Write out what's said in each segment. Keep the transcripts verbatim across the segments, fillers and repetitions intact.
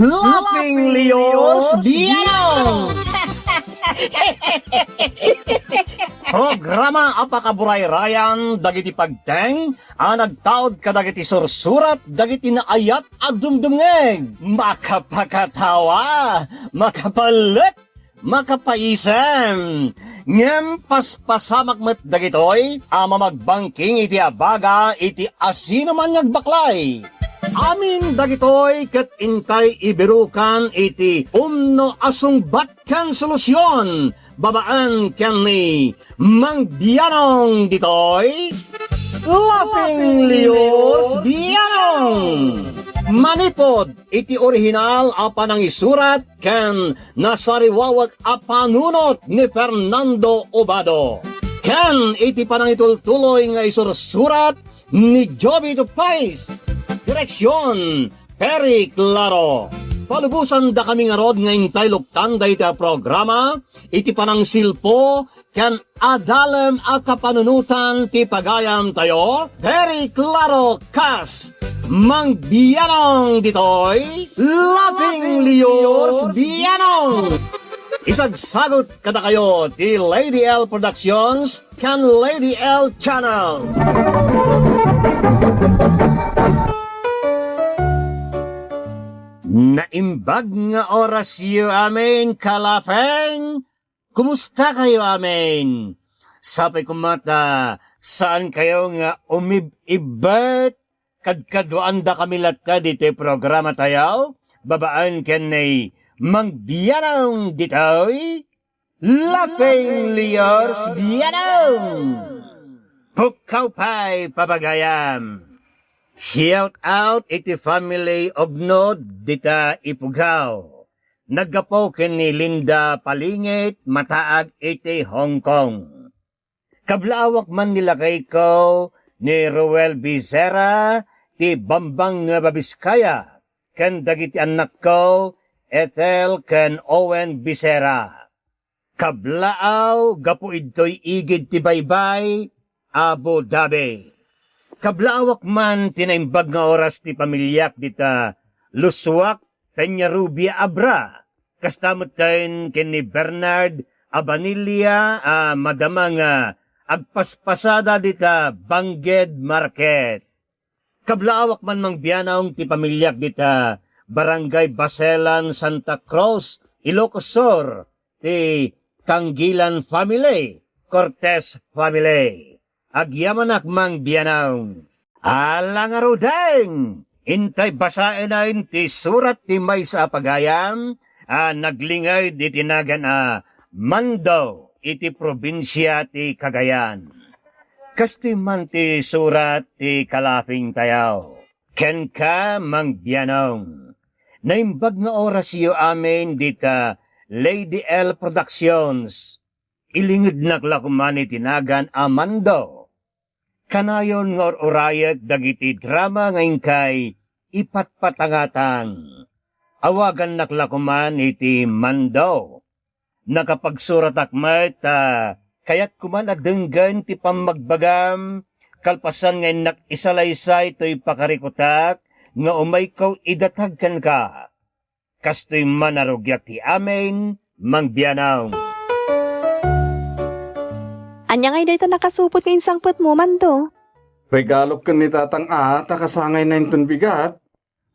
Laughing Leos Bianong! Programa a pakaburayrayan dagiti pagteng a nagtaud kadagiti sursurat dagiti naayat a dumdumngeg. Makapakatawa, makapalek, makapaisem. Ngem paspasamak met dagitoy a mamagbangking iti abaga iti asinoman nga agbaklay. Amin dagitoy ket intay ibirukan iti umno a sungbat ken solusion babaen ken ni Mang Bianong ditoy, Laughing Leos Bianong. Manipod iti orihinal a panangisurat ken nasariwawek a panunot ni Fernando Obado, ken iti panangitultuloy nga isursurat ni Joby Tupais. Direksion, Perry Claro. Palubosan dakami ngarud nga intay luktan dayta a programa iti panangsilpo ken adalem a kapanunotan ti pagayamtayo, Perry Claro kas Mang Bianong ditoy, Laughing Leos Bianong. Isagsagut kadakayo ti Lady L Productions ken Lady L Channel. Naimbag nga orasyo amin, kalapeng. Kumustakayo amin? Sapay koma ta saankayo nga umib-ibbet. Kadkaduaandakami latta ditoy programatayo, babaen ken ni Mang Bianong ditoy, Laughing Leos Bianong. Pukkaw pay, papagayam. Shout out iti family of Nod dita Ipugaw. Naggapu ken ni Linda Palingit, mataag iti Hong Kong. Kablaawak man ni lakayko, ni Ruel Becerra, ti Bambang Nueva Vizcaya, ken dagiti annakko, Ethel ken Owen Becerra. Kablaaw gapu idtoy igid ti baybay, Abu Dhabi. Kablaawak man ti naimbag nga oras ti pamiliak dita Lusuak, Peñarubia, Abra. Kasta metten ken ni Bernard Abanilla a madama nga agpaspasada dita Bangked Market. Kablaawak man Mang Bianong ti pamiliak dita Barangay Baselan, Santa Cruz, Ilocos Sur, ti Tanggilan family, Cortez family. Agyamanak Mang Bianong. Ala ngaruden, intay basaenen ti surat ti maysa a pagayam a naglinged iti nagan a Mando iti probinsia ti Cagayan. Kastoy man ti surat ti kalapingtayo. Kenka, Mang Bianong. Naimbag nga orasyo amin dita Lady L Productions. Ilingednak la koman iti nagan a Mando. Kanayon nga ur-urayek dagiti drama nga inkay ipatpatangatang. Awagannak la koman iti Mando. Nakapagsuratak met ta kayat koman a denggen ti pammagbagam, kalpasan nga innak isalaysay toy pakarikutak nga umayko idatag kenka. Kastoy man a rugiak ti amin, Mang Bianong. Ania ngay dayta nakasupot nga insangpetmo, Mando? Regalok ken ni Tatang a ta kasangayna inton bigat.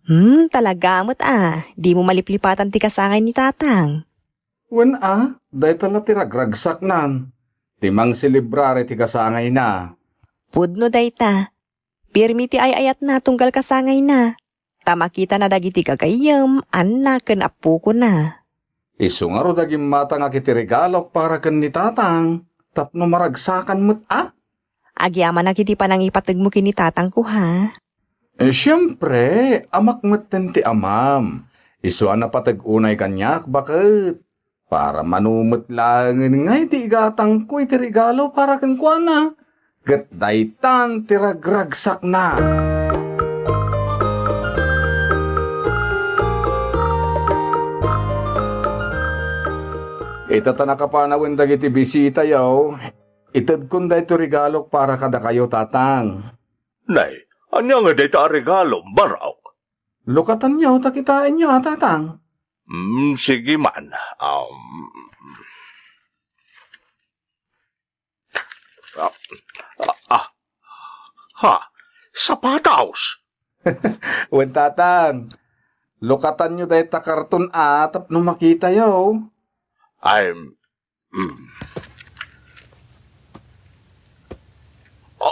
Hmm, talaga met a. Dimo maliplipatan ti kasangay ni Tatang. Wen a, dayta la ti ragragsaknan. Ti mangselebrar iti kasangayna. Pudno dayta. Pirmi ti ay-ayatna tunggal kasangayna. Ta makitana dagiti gagayyem, anna ken appokona. Isu ngarud a gimmatangak iti regalok para ken ni Tatang, tapno maragsakan met a. Agyamanak iti panangipategmo ken ni Tatangko, ha? Eh, siempre, amak metten ti amam. Isu a napateg unay kaniak, baket. Para mano met laengen ngay ti igatangko iti regalo para kenkuana. Ket daytan ti ragragsakna. Ita ta nakapanawen dagiti bisitayo, itedkon daytoy regalok para kadakayo, Tatang. Nay, ania nga dayta a regalo, Barok? Lukatanyo ta kitaenyo a, Tatang. Mm, sige man. Um, ah, ah, ah. Ha? Sapatos? Wen, Tatang. Lukatanyo dayta karton a tapno makitayo. Ay, mm.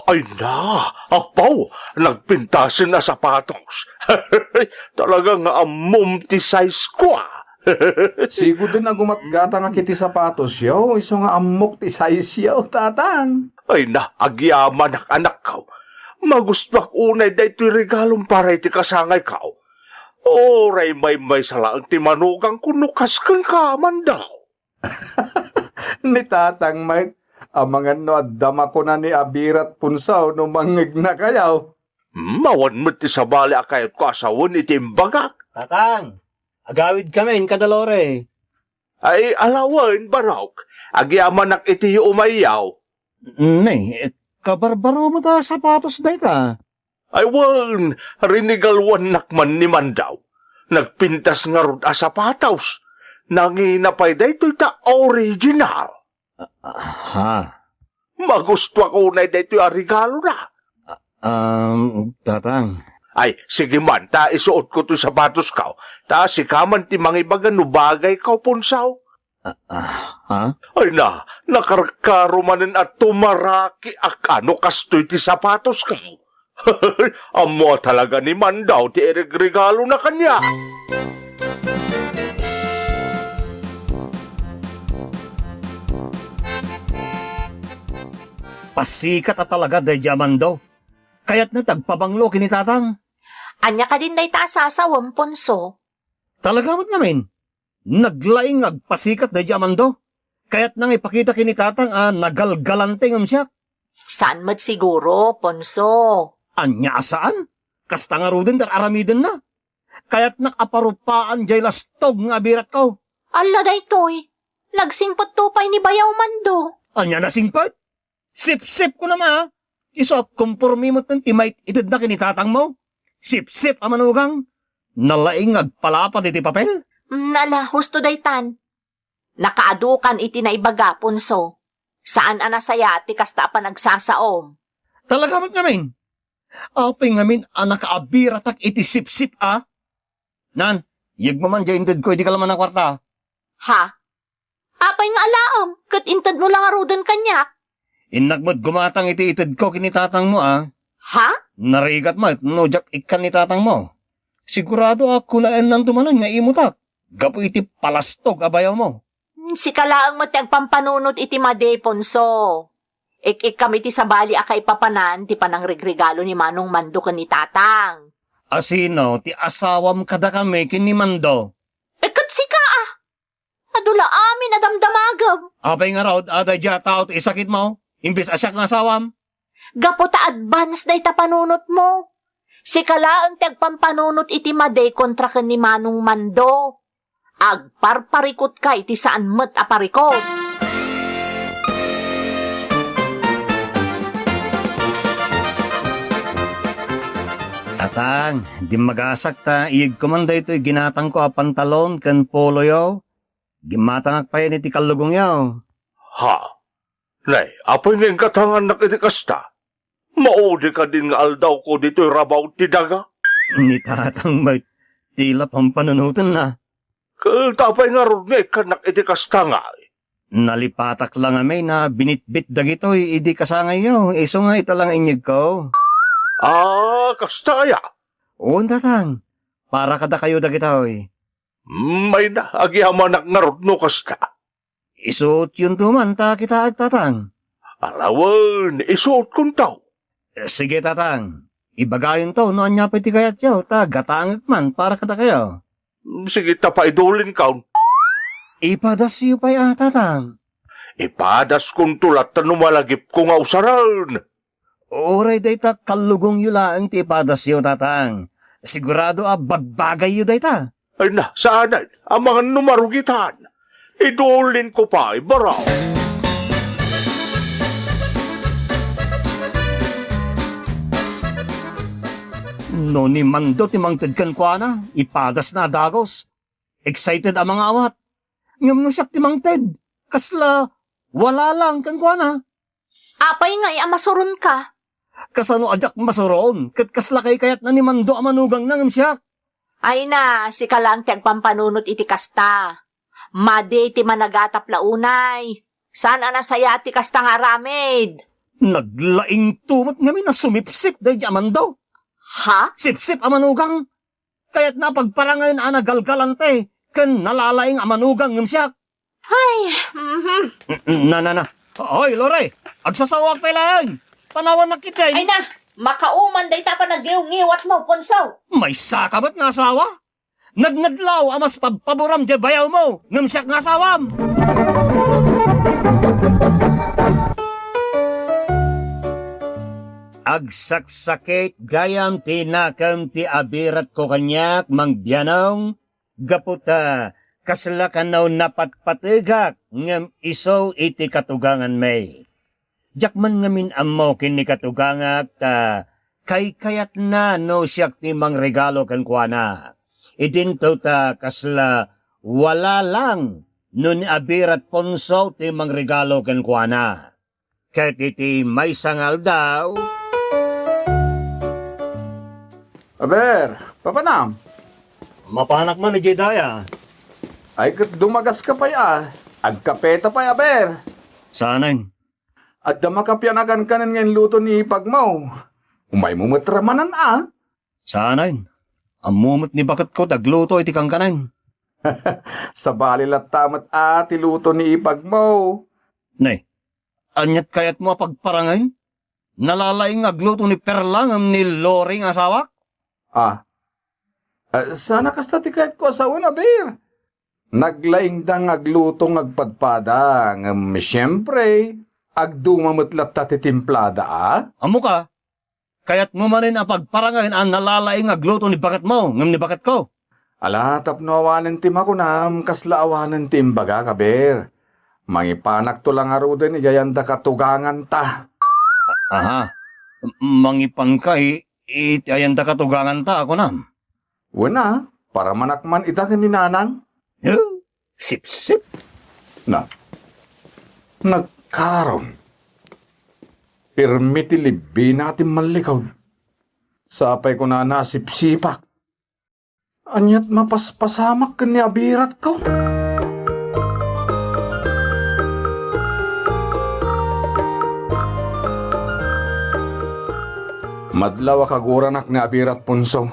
Ay na, apo, nagpintasen a sapatos. Talaga nga ammom ti size ko, ah. Sigud nga gumatgatangak iti sapatosyo, isu nga ammok ti sizeyo, Tatang. Ay na, agyamanak, anakko. Magustuak unay daytoy regalom para iti kasangayko. Uray maymaysa laeng ti manugangko no kas kenka, Mando. Ni Tatang met, amangan no adda makunani a birat, Ponso, no mangngegnakayo. Hmm, awan met ti sabali a kayatko a sawen iti imbagak. Tatang, agawidkamin kada Lore. Ay, ala wen, Barok, agyamanak iti umayyo. Ne, kabarbaro met a sapatos dayta. Ay wen, rinigaluannak man ni Mando. Nagpintas ngarud a sapatos. Nangina pay daytoy ta original. Ah, ha? Magustuak unay daytoy a regalona. Um, Tatang. Ay, sige man, ta isuotko toy sapatosko. Ta sika man ti mangibaga no bagayko, Ponso. Ah, ah, ha? Ay na, nakarkaro manen a tumarakiak no kastoy ti sapatosko. Ammo a talaga ni Mando ti iregregalona kaniak. Pasikat a talaga daydi a Mando. Kayatna ti agpabanglo ken ni Tatang. Ania kadin dayta a sasawem, Ponso? Talaga met ngamin. Naglaing nga agpasikat daydi a Mando. Kayatna nga ipakita ken ni Tatang a nagalgalante ngem siak. Saan met siguro, Ponso. Ania a saan? Kasta ngaruden ti ar-aramidenna. Kayatnak a parupaan diay lastog nga abiratko. Alla daytoy. Nagsingpetto pay ni bayaw, Mando. Ania nasingpet? Sipsip ko naman, a. Isu a komporme met ti mait-itedna ken ni Tatangmo. Sipsip a manugang. Nalaing nga agpalapad iti papel. Mm, ala, husto daytan. Nakaadukan iti naibaga, Ponso. Saan a nasayaat ti kasta a panagsasaom. Talaga met ngamin. Apay ngamin a nakaabiratak iti sipsip a? Nan, yegmo man diay intedko idi kalman a kuarta. Ha? Apay nga alaem, ket intedmo la ngaruden kaniak? Innak met gumatang iti itedko ken ni Tatangmo a. Ha? Narigat met no diak ikkan ni Tatangmo. Sigurado a kunaennanto manen nga imutak gapu iti palastog a bayawmo. Hmm, sika laeng met ti agpampanunot iti madi, Ponso. Ik-ikkam iti sabali a kaipapanan ti panangregregalo ni Manong Mando ken ni Tatang. A sino ti asawam kadakami ken ni Mando? E, ket sika a. Adu la amin a damdamagem. Apay ngarud a daydi a tao ti isakitmo, imbes a siak nga asawam? Gapu ta advance dayta panunotmo. Sika laeng ti agpampanunot iti madi kontra ken ni Manong Mando. Agparparikutka iti saan met a parikut. Tatang, dimmagasak ta iyegko man daytoy ginatangko a pantalon ken poloyo. Gimmatangak pay iti kallugongyo. Ha? Nay, apay nga inggatangannak iti kasta? Maudi kadin nga aldawko ditoy rabaw ti daga? Ni Tatang met, ti la pampanunotenna. Ket apay ngarud nga ikkannak iti kasta ngay? Nalipatak la ngamin a binitbit dagitoy idi kasangayyo, isu nga ita la nga inyegko. Ah, kasta aya? Wen, Tatang. Para kadakayo dagitoy. Mm, ay na, agyamanak ngarud no kasta. Isuotyonto man ta kitaek, Tatang. Ala wen, isuotkonto. Eh, sige, Tatang. Ibagayonto no ania pay ti kayatyo, ta gatangek man para kadakayo. Mm, sige, ta paidulinko. Ipadasyo pay a, Tatang. Ipadaskonto latta no malagipko nga usaren. Uray dayta kallugongyo laeng ti ipadasyo, Tatang. Sigurado a bagbagayyo dayta. Ay na, saanen. Amangan no marugitan. Idulinko pay, baro. No ni Mando ti mangted kenkuana, ipadasna a dagus. Excited a mangaawat. Ngem no siak ti mangted, kasla wala lang kenkuana. Apay ngay a masuronka? Kasano a diak masuron ket kasla kaykayatna ni Mando a manugangna ngem siak? Ay na, sika lang ti agpampanunot iti kasta. Madi ti managatap la unay. Saan a nasayaat ti kasta nga aramid? Naglaingto met ngamin a sumipsip daydi a Mando. Ha? Sipsip a manugang. Kayatna a pagparangayen a nagalgalante ken nalalaing a manugang ngem siak. Ay, mhm. Na, na, na. Hoy, Lore, agsasaoak pay laeng. Panawannak iti. Ay na, makauman dayta a panagngiwngiwatmo, Ponso. Maysa ka met nga asawa? Nadnadlaw a mas pabpaboram diay bayawmo ngem siak nga asawam. Agsaksakit gayam ti nakem ti abiratko kaniak, Mang Bianong, gapu ta kasla kano napatpategak ngem isu iti katuganganmi. Diak man ngamin ammo ken ni katugangak ta kaykayatna no siak ti mangregalo kenkuana. Idinto ta kasla wala lang no ni Abirat Ponso ti mangregalo kenkuana. Ket iti maysa nga aldaw, Aber, papanam? Mapanak man idiay daya. Ay, ket dumagaska pay a. Agkapeta pay, Aber. Saanen? Adda makapian a kankanen nga inluto ni ipagmo. Umaymo met ramanan a. Saanen? Ammo met ni baketko ti agluto iti kankanen. Sabali latta met a ti luto ni ipagmo. Ne, aniat kayatmo a pagparangen? Nalalaing nga agluto ni Perla ngem ni Lori nga asawak? Ah. Ah, saan a kasta ti kayatko a sawen, Aber. Naglaingda nga agluto nga agpadpada, ngem siempre, agduma met latta ti timplada, a? Ammoka, kayatmo manen a pagparangen a nalalaing nga agluto ni baketmo ngem ni baketko? Ala, tapno awanen ti makunam, kasla awanen ti imbagak, Aber. Mangipanakto la ngaruden idiay ayan da katuganganta. Aha. Mangipanka i-, iti ayan da katuganganta, a kunam? Wen a, paramanak man ita ken ni Nanang. Huh? Sipsip? Na, nagkaron. Pirmi ti libbina ti mallikod. Sapay kunana a sipsipak. Aniat mapaspasamak ken ni Abiratko? Madlaw a kaguranak ni Abirat Punso.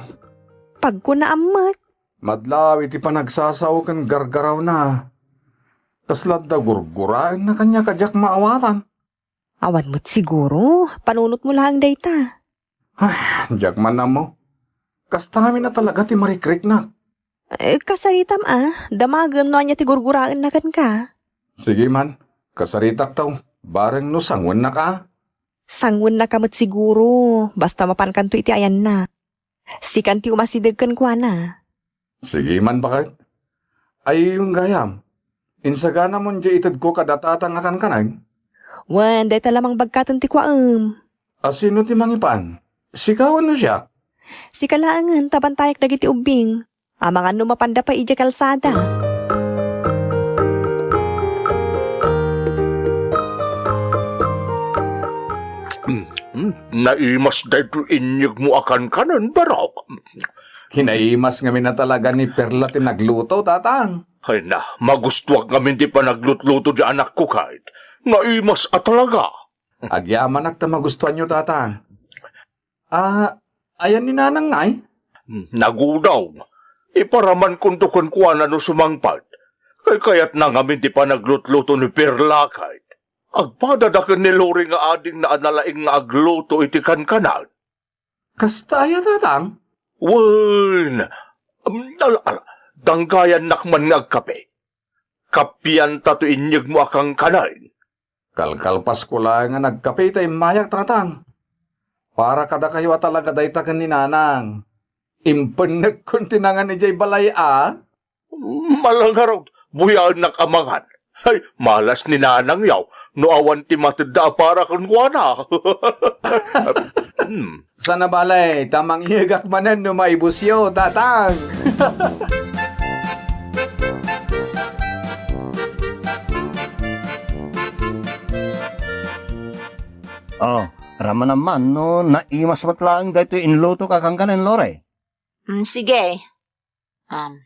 Pagkunaam met. Madlaw iti panagsasao ken gargarawna. Kasla adda gurguraenna kaniak a diak maawatan. Awan met siguro. Panunotmo laeng dayta. Ay, diak man ammo. Kasta ngamin a talaga ti marikriknak. Eh, kasaritam a, damagem no ania ti gurguraenna kenka. Sige man, kasaritakto, bareng no sanguennak a. Sanguennaka met siguro, basta mapankanto iti ayanna. Sikan ti umasideg kenkuana. Sige man, baket. Ay, gayam, insaganamon diay itedko kada tatang a kankaneg? Wen, dayta la mangbagkaten ti kuaem. A sino ti mangipan? Sika wenno siak? Sika laengen ta bantayak dagiti ubbing. Amangan no mapanda pay idiay kalsada. Mm, naimas daytoy inyegmo a kankanen, Barok. Kinaimas ngamin a talaga ni Perla ti nagluto, Tatang. Ay na, magustuak ngamin ti panaglutluto di anakko, ket naimas a talaga. Agyamanak ta magustuanyo, Tatang. Ah, ayan ni Nanang ngay? Hmm, nagudaw. Iparamankonto kenkuana no sumangpet. Kaykayatna ngamin ti panaglutluto ni Perla, ket agpadada ken ni Lori nga adingna a nalaing nga agluto iti kankanen. Kasta aya, Tatang? Wen, um, ala, ala, danggayannak man nga agkape. Kapianta to inyegmo a kankanen. Kalkalpasko laeng a nagkape ta immayak, Tatang. Para kadakayo a talaga dayta ken ni Nanang. Impennekkon ti nangan idiay balay a. Malangarud, buyaennak a mangan. Ay, malas ni Nanang yaw, no awan ti matedda a para kenkuana. Sana balay, ta mangiyegak manen no maibusyo, Tatang. Oh, ramanan man no naimas met laeng daytoy inlutok a kankanen, Lore. Mm, sige. Um.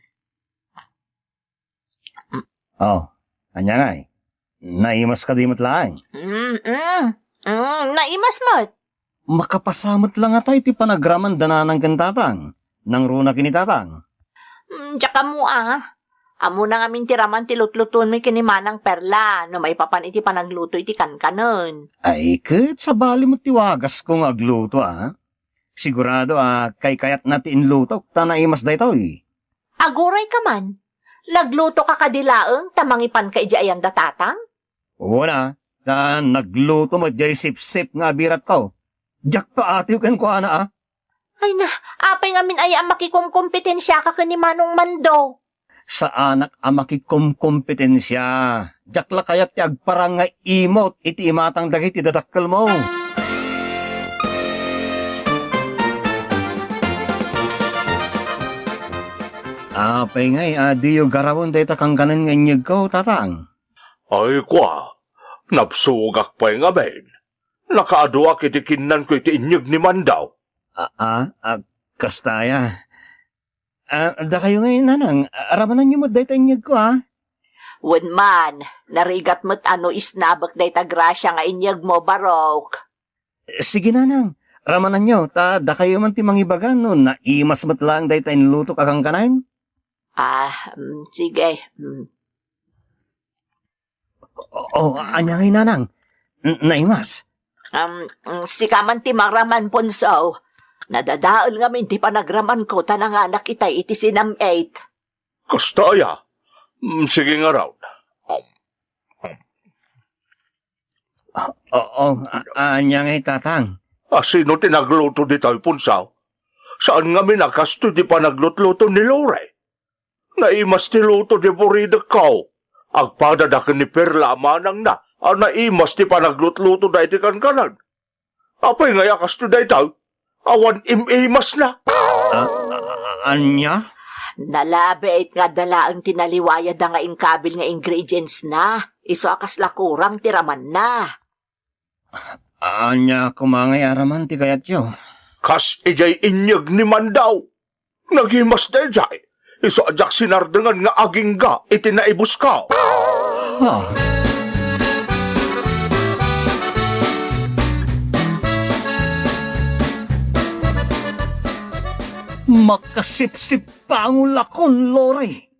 Oh, ania ngay? Naimas kadi met laeng? Mm, mm. Mm, naimas met. Makapasa met la ngata iti panagraman da nanang ken tatang. Nangruna ken ni tatang. Mm, diak ammo a. Ammona ngamin ti raman ti lutlutuenmi ken ni Manang Perla no maipapan iti panagluto iti kankanen. Ay, ket sabali met ti wagasko nga agluto a. Sigurado a kaykayatna ti inlutok ta naimas daytoy. Aguray ka man. Nagluto ka kadi laeng ta mangipan ka idiay ayan da tatang? Wen a, ta nagluto met diay sipsip nga abiratko. Diak ta atiw kenkuana a. Ay na, apay ngamin aya a makikomkompetensiaka ken ni Manong Mando? Saanak a makikomkompetensia. Diak la kayat ti agparang nga imot iti imatang dagiti dadakkelmo. Apay ngay a diyo garawen dayta kankanen nga inyegko, tatang? Ay, kua, napsugak pay ngamin. Nakaaduak iti kinnanko iti inyeg ni Mando. A, a, a, kasta aya. A, dakayo ngay, nanang, a, ramananyo met dayta inyegko, a? Wen man, narigat met a no isnabek dayta grasia nga inyegmo, Barok. Sige, nanang, ramananyo, ta dakayo man ti mangibaga no naimas met laeng dayta inlutok a kankanen. Ah, mm, sige. Mm. O, o, ania ngay, nanang? N-, naimas? Um, mm, sika man ti maraman, Ponso. Nadadael ngamin ti panagramanko ta nanganak itay iti sinam-it. Kasta aya? Mm, sige ngarud. Um, um. O, o, a-, ania ngay, tatang? A, sino ti nagluto ditoy, Ponso? Saan ngamin a kastoy ti panaglutluto ni Lore? Naimas ti luto di buridekko. Agpadada ken ni Perla a manangna a naimas ti panaglutlutoda iti kankanen. Apay ngay a kastoy daytoy? Awan im-imasna. A, a, a, ania? Nalabit nga adda laeng ti naliwayada nga inkabil nga ingredients na. Isu a kasla kurang ti ramanna. Ania koma ngay a raman ti kayatyo? Kas idiay inyeg ni Mando. Nagimas daydiay. Isu a diak sinardengen nga agingga iti naibusko. Ha? Makasipsippango lakon, Lore.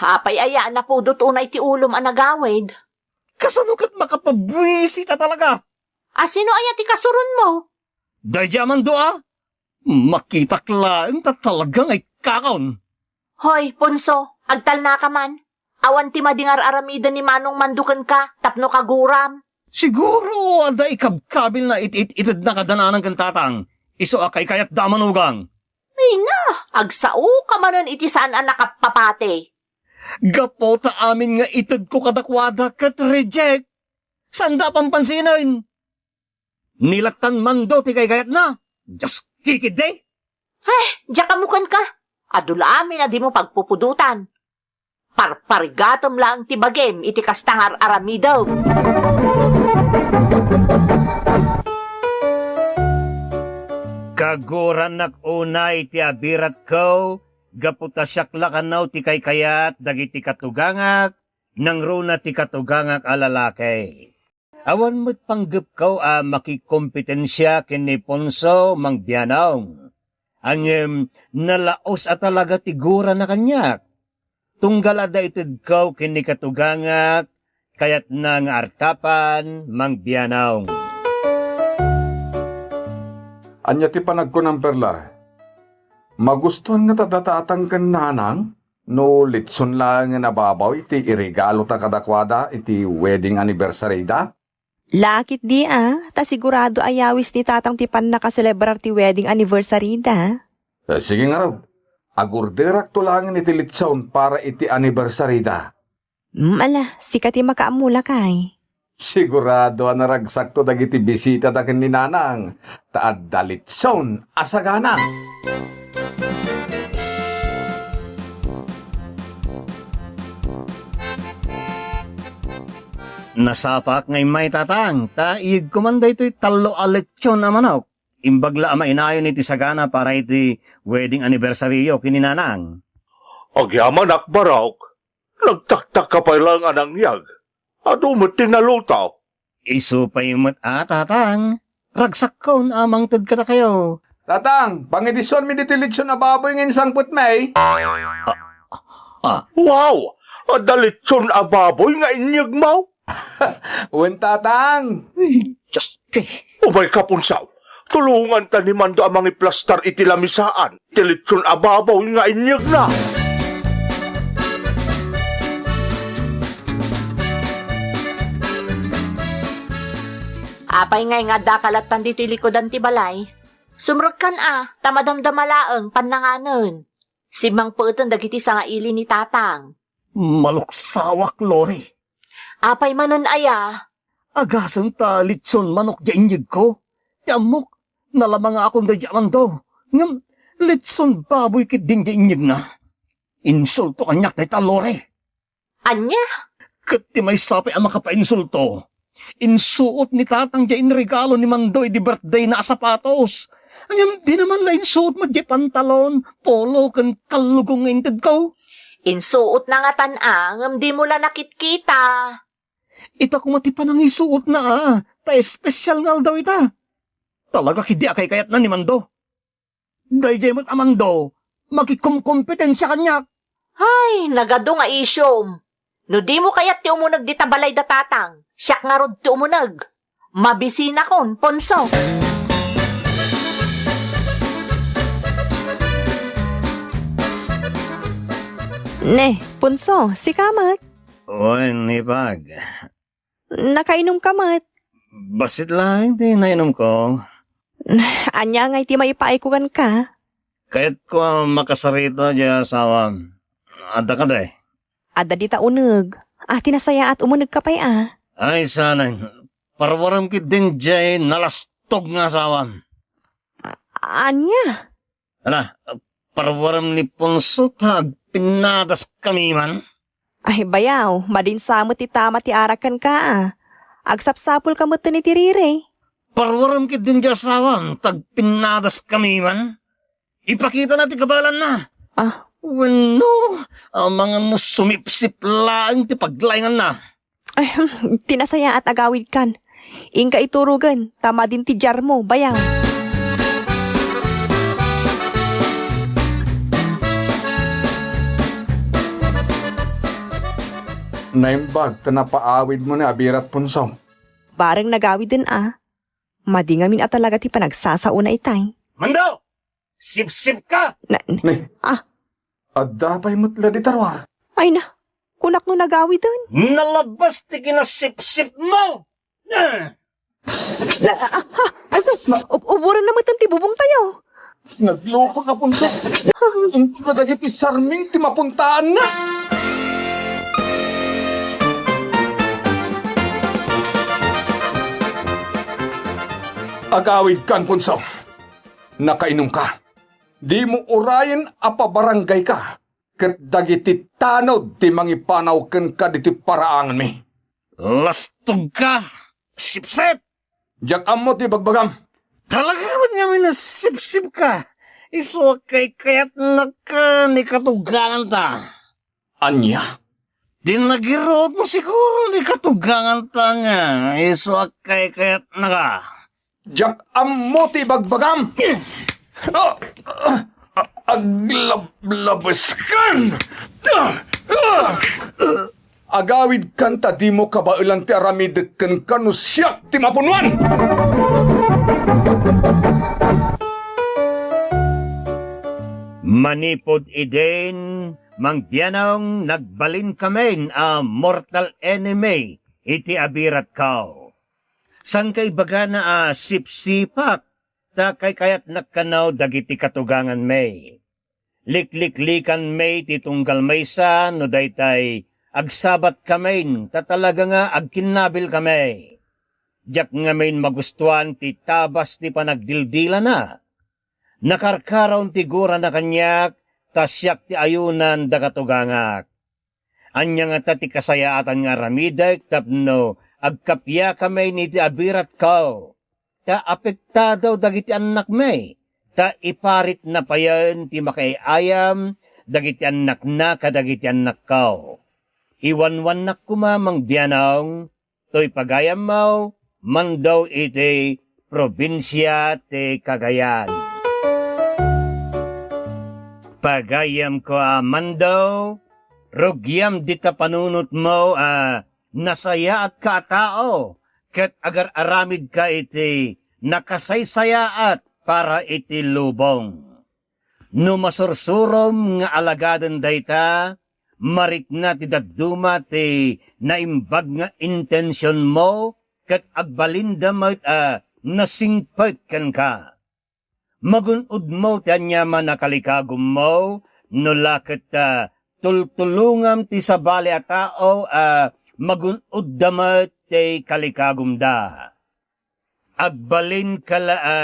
Apay aya a napudot unay ti ulom a nagawid? Kasano ket makapabuisit a talaga? A, sino aya ti kasuronmo? Daydi a Mando a. Makitak laeng ta talaga nga ikkakon. Hoy, Ponso, agtalnaka man. Awan ti madi nga ar-aramiden ni Manong Mando kenka tapno kaguram. Siguro adda ikabkabilna iti it-itedna kada nanang ken tatang. Isu a kaykayatda a manugang. Ay na, agsaoka manen iti saan a nakappapati. Gapu ta amin nga itedko kadakuada ket reject. Saanda a pampansinen. Ni la tan Mando ti kaykayatna. Dios kikiddi. Ay, diak ammo kenka. Adu la amin a dimo pagpupudotan. Parparigatem laeng ti bagim iti kasta nga ar-aramidem. Kaguranak unay ti abiratko, gapu ta siak la kano ti kaykayat dagiti katugangak, nangruna ti katugangak a lalaki. Awan met panggepko a makikompetensia ken ni Ponso, Mang Bianong. Ngem nalaos a talaga ti gurana kaniak. Tunggal adda itedko ken ni katugangak, kayatna nga artapan, Mang Bianong. Ania ti panagkunam, Perla? Magustuan ngata da tatang ken nanang no litson laengen a babaw iti iregalota kadakuada iti wedding anniversary-da? La ketdi a, ta sigurado a yawis ni tatang ti pannakaselebrar ti wedding anniversary-da. Eh, sige ngarud. Agorderakto laengen iti litson para iti anniversary-da. Mm, ala, sika ti makaammo, lakay. Sigurado a naragsakto dagiti bisitada ken ni Nanang, ta adda litson a sagana. Nasapaak nga immay, Tatang, ta iyegko man daytoy tallo a litson a manok. Imbag la a mainayon iti sagana para iti wedding anniversaryo ken ni Nanang. Agyamanak, Barok. Nagtaktakka pay laeng a nangyag. Adu met ti naluto. Isu pay met a, Tatang. Ragsakkon a mangted kadakayo. Tatang, pangidissuanmi ditoy litson a baboy nga insangpetmi. Ah. Wow! Adda litson a baboy nga inyegmo? Wen, Tatang. Ay, Diyos ko. Umayka, Punsaw. Tulonganta ni Mando a mangiplastar iti lamisaan ti litson a baboy nga inyegna. Apay ngay nga addaka lattan ditoy likudan ti balay? Sumrekkan a, ta madamdama laeng pannanganen. Simmangpeten dagiti sangaili ni Tatang. Maluksawak, Lori. Apay manen aya? Agasem ta litson manok diay inyegko. Ti ammok, nalabangakon daydi a Mando. Ngem, litson baboy ketdin diay inyegna. Insulto kaniak dayta, Lori. Ania? Ket ti maysa pay a makapainsulto, insuot ni Tatang diay inregalo ni Mando idi birthdayna a sapatos. Ngem dina man la insuot met diay pantalon, polo, ken kallugong nga intedko. Insuotna ngatan a, ngem dimo la nakitkita. Ita koma ti panangisuotna a, ta espesyal nga aldaw ita. Talaga ketdi a kaykayatna ni Mando. Daydiay met a Mando, makikumkompetensia kaniak. Ay, nagadu nga isyom. No dimo kayat ti umuneg dita balay da Tatang, siak ngarud ti umuneg. Mabisinakon, Ponso. Ne, Ponso, sika met? Wen, Ipag. Nakainumka met? Bassit laeng ti nainumko. Ania ngay ti maipaayko kenka? Kayatko a makasarita diay asawam. Adda kadi? Adda dita uneg. Ah, ti nasayaat, umunegka pay a. Ay, sanang. Parwarem ketdin diay nalastog nga asawam. Ania? Ala, parwarem ni Ponso ta agpinnadaskami man. Ay, bayaw, madin sa met ti tama ti arak kenka a. Agsapsapulka metten iti riri. Parwarem ketdin diay asawam ta agpinnadaskami man. Ipakitana ti kabaelanna. Ah. Wenno, amangan no sumipsip laeng ti paglainganna. Ay, hmm, ti nasayaat, agawidkan. Inka iturogen, ta madin ti diarmo, bayaw. Naimbag ta napaawidmo ni Abirat, Ponso. Bareng nagawiden a. Madi ngamin a talaga ti panagsasaona itay. Mando! Sipsipka! Na, Ne. Ah. Adda pay met la di tarwar. Ay na, kunak no nagawiden. Nalabas ti kinasipsipmo! Ah! Na, ah, ah, asus, Na- ub-, uburen na metten ti bubong tayo. Naglupa ka, Punso. Inka dagiti sarming ti mapuntaanna. Agawidkan, Punso. Nakainumka. Dimo urayen a pabarangayka ket dagiti tanod ti mangipanaw kenka ditoy paraanganmi. Lastogka! Sipsip! Diak ammo ti ibagbagam. Talaga met ngamin a sipsipka. Isu a kaykayatnaka ni katuganganta. Ania? Ti nagiruotmo siguro ni katuganganta nga isu a kaykayatnaka. Diak ammo ti ibagbagam. Ah! Ah! Aglablabeskan! Ah! Ah! Agawidkan ta dimo kabaelan ti aramidek kenka no siak ti mapunuan! Manipud idin, Mang Bianong, nagbalinkamin a mortal enemy iti abiratko. Saan ka ibagana a sipsipak ta kaykayatnak kano dagiti katuganganmi. Likliklikanmi ti tunggal maysa no daytay agsabatkami ta talaga nga agkinnabilkami. Diak ngamin magustuan ti tabas ti panagdildilana. Nakarkaraon ti gurana kaniak, ta siak ti ayunan da katugangak. Ania ngata ti kasayaatan nga aramidek tapno agkappiakami iti abiratko? Ta apektado dagiti annakmi, ta iparitna payen ti makaay-ayam dagiti annakna kadagiti annakko. Iwanwannak koma, Mang Bianong, toy pagayammo, Mando iti probinsia ti Cagayan. Pagayamko a Mando, rugiam dita panunotmo a nasayaatka a tao ket agar-aramidka iti nakasaysayaat para iti lubong. No masursurom nga alagaden dayta, marikna ti dadduma ti naimbag nga intensionmo ket agbalinda met a nasingpet kenka. Magun-odmo ti aniaman a kalikagummo, no la ket, ah, tultulongam ti sabali a tao a magun-odda met ti kalikagumda. Agbalinka la a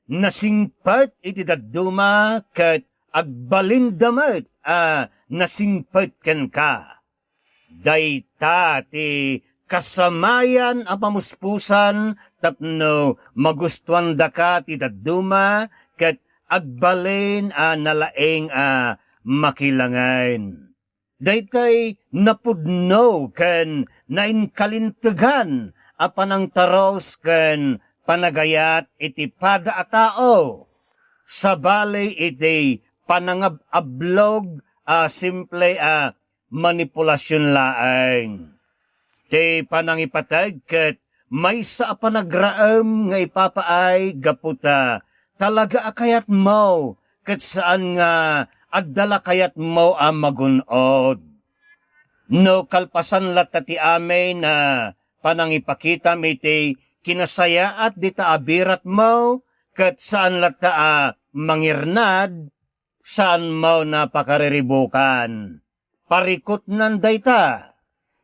nasingpet iti dadduma, ket agbalinda met a nasingpet kenka. Dayta ti kasamayan a pamuspusan tapno magustuandaka ti dadduma, ket agbalin a nalaing a makilangen. Daytoy napudno ken nainkalintegan a panangtaros ken panagayat iti pada a tao, sabali iti panangab-ablog a simple a manipulasion laeng. Ti panangipateg ket maysa a panagraem nga ipapaay gapu ta talaga a kayatmo ket saan nga adda la kayatmo a magun-od. No kalpasan latta ti amin a panangipakitam iti kinasayaat dita abiratmo ket saan latta a mangirnad, saanmo a pakariribukan. Parikutnan dayta.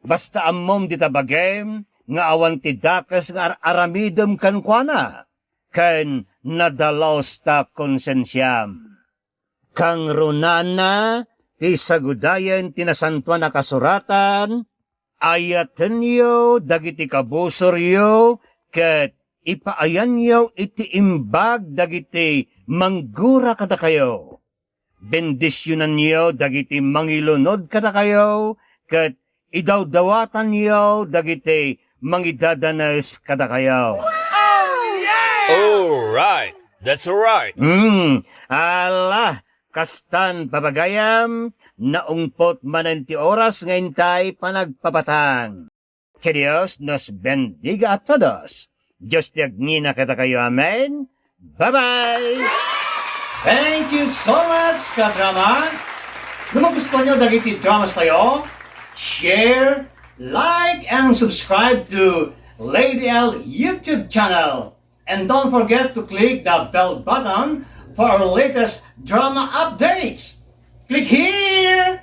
Basta ammom dita bagim nga awan ti dakes nga ar-aramidem kenkuana, ken nadalus ta konsensiam. Kangrunana ti sagudayen ti Nasantoan a Kasuratan, ayatenyo dagiti kabusoryo ket ipaayanyo iti imbag dagiti manggura kadakayo. Bendisionanyo dagiti mangilunod kadakayo, ket idawdawatanyo dagiti mangidadanes kadakayo. All right. That's all right. Hmm, ala, kastan, pagayam, naungpot manen ti oras nga intay panagpapatang. Que Dios nos bendiga a todos. Dios ti agngina kadakayo. Amen. Bye-bye! Thank you so much, kadrama! No magustuhan nyo dagiti dramas tayo, share, like, and subscribe to Lady L YouTube channel. And don't forget to click the bell button for our latest drama updates. Click here!